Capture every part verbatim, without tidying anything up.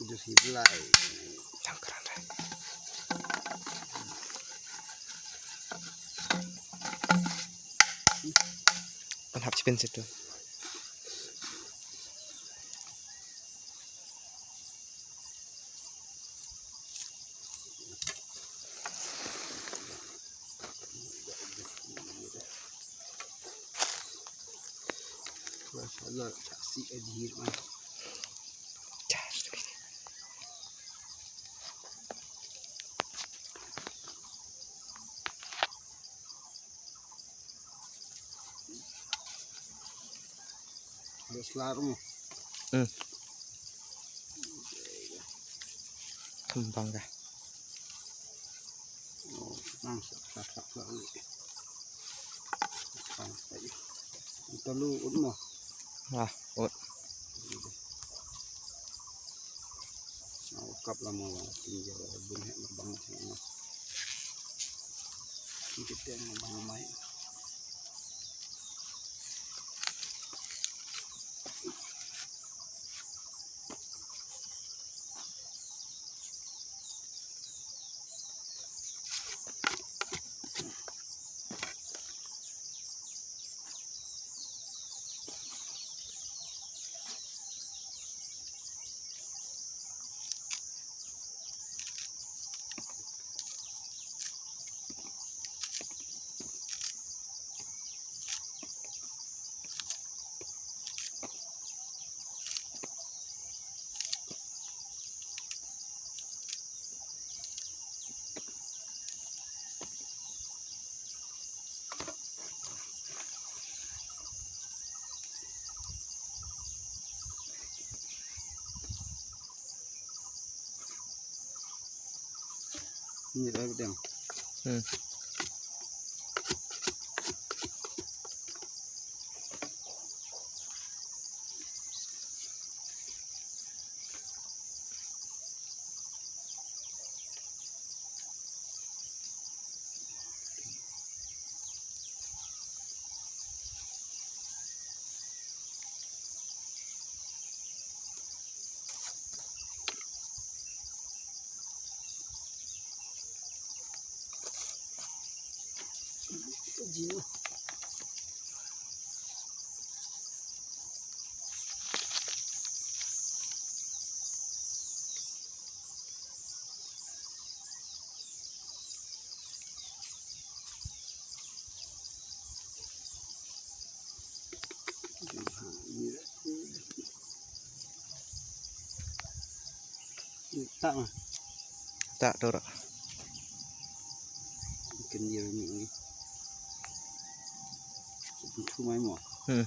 Jus hi blai. Jang kran re. Kan hap chipin situ. Mashallah, tak si adir man. Ada selar mu. Hmm. Kembang kah? Oh, nang sak sak sak sak ni. Nang sak sak. Ito lu ut mo. Ah, ut. Nang ukap lah mo. Tinggal bun hek mabang hek mo. Kita mabang mai. Ni dah gedang. Hmm. Tak mah. Tak, tor. Ikan dia ni. Itu mai mo. Hmm.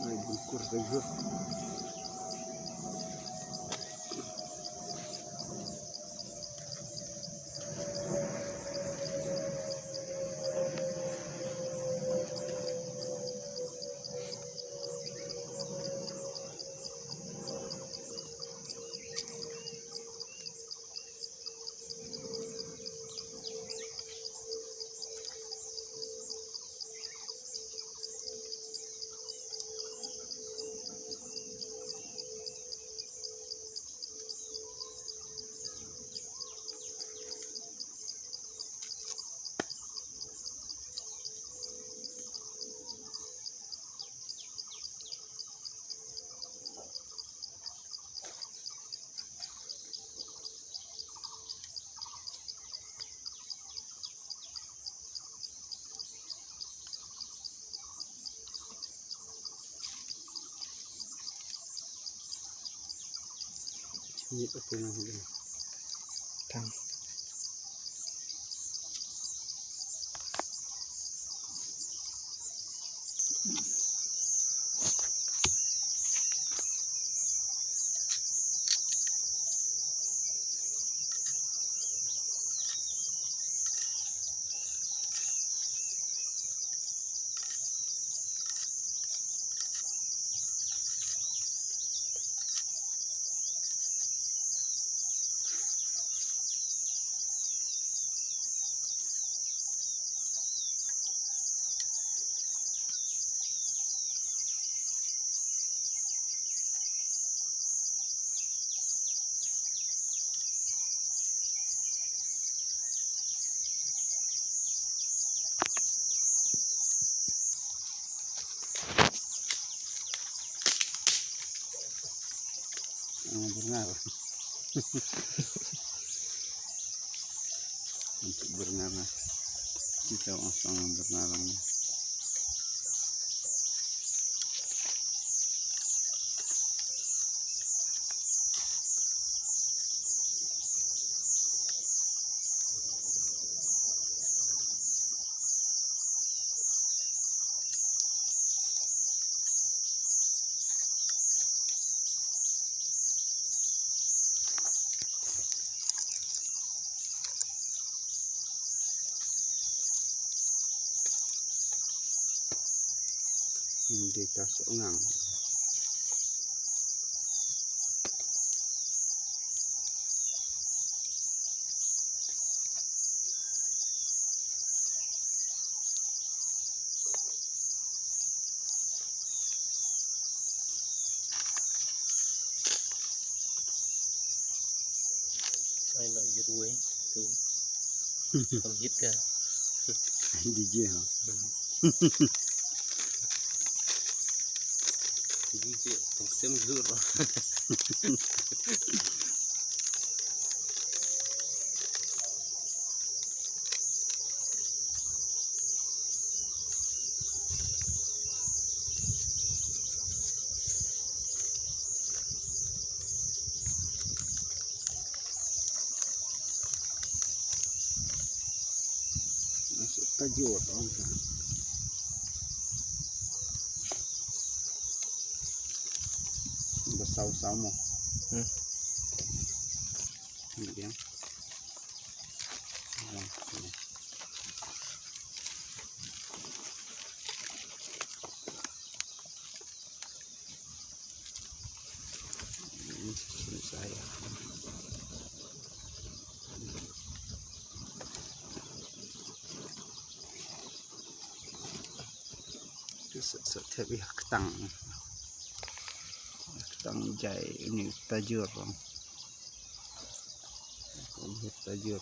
Ai, bungkur saja. Ni apa tu nama dia? Tang. Ang berngar. Untuk berngar. Kita langsung berngar. Hindi ta so ngang. Ai, nak jeruai tu. Kam hit ka. D J ha. D J tong sem jur. Tajur ong ka. Ba saw saw mo. Hmm. Ni dia. Tu sa, sa thep ïa ka ktang. Ktang jai ni tajur. Ni tajur.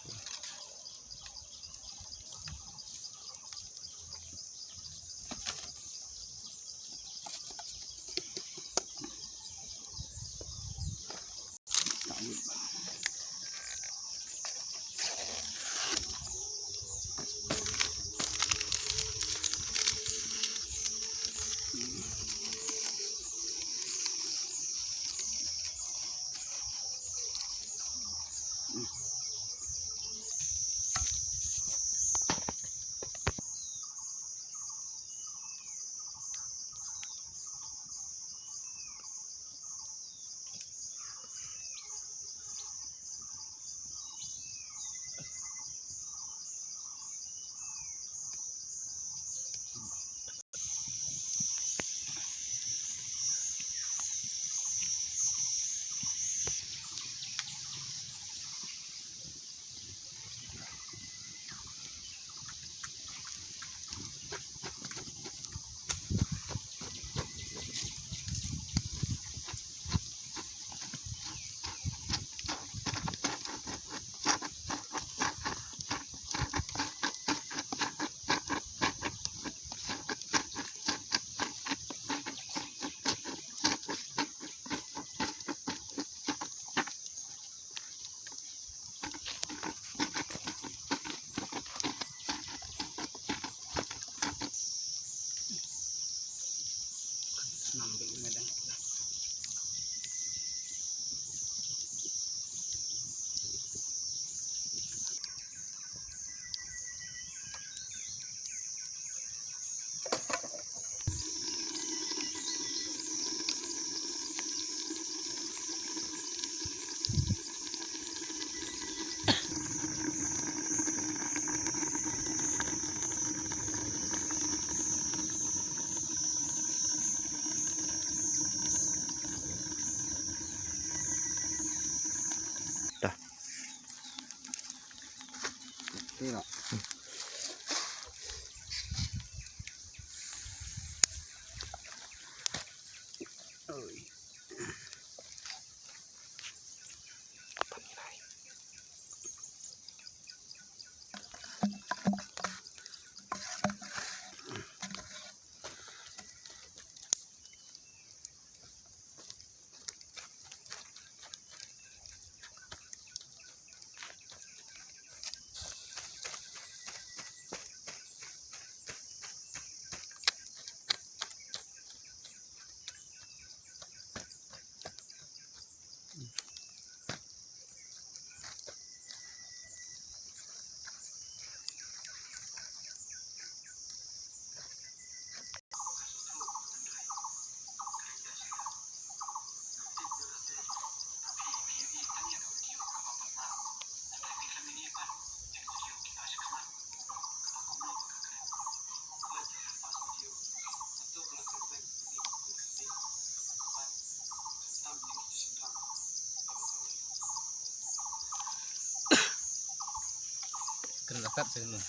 Kena kat sini.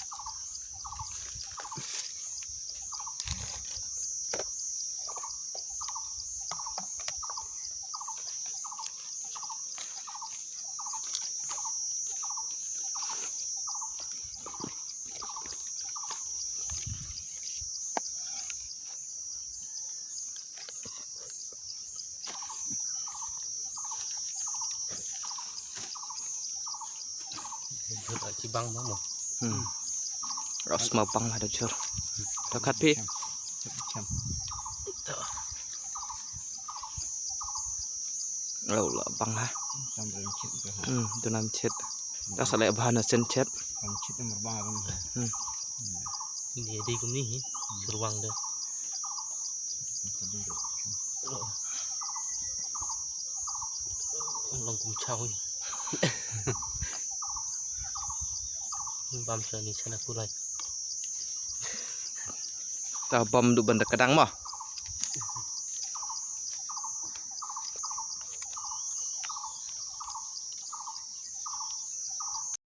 Jot a chi bang bang mo. Hmm. Ros ma bang la da jor. Da khat phi. Chem, chem. Lo la bang ha. Tam rem chit ka ha. Hmm, du nam chit. Ta sa le bha na sen chit. Tam chit em bang ha. Hmm. Ni di kum ni hi. Surwang de. Long kum chaw hi. Bam sa ni sana kulai. Ta bam du ban da kadang mo.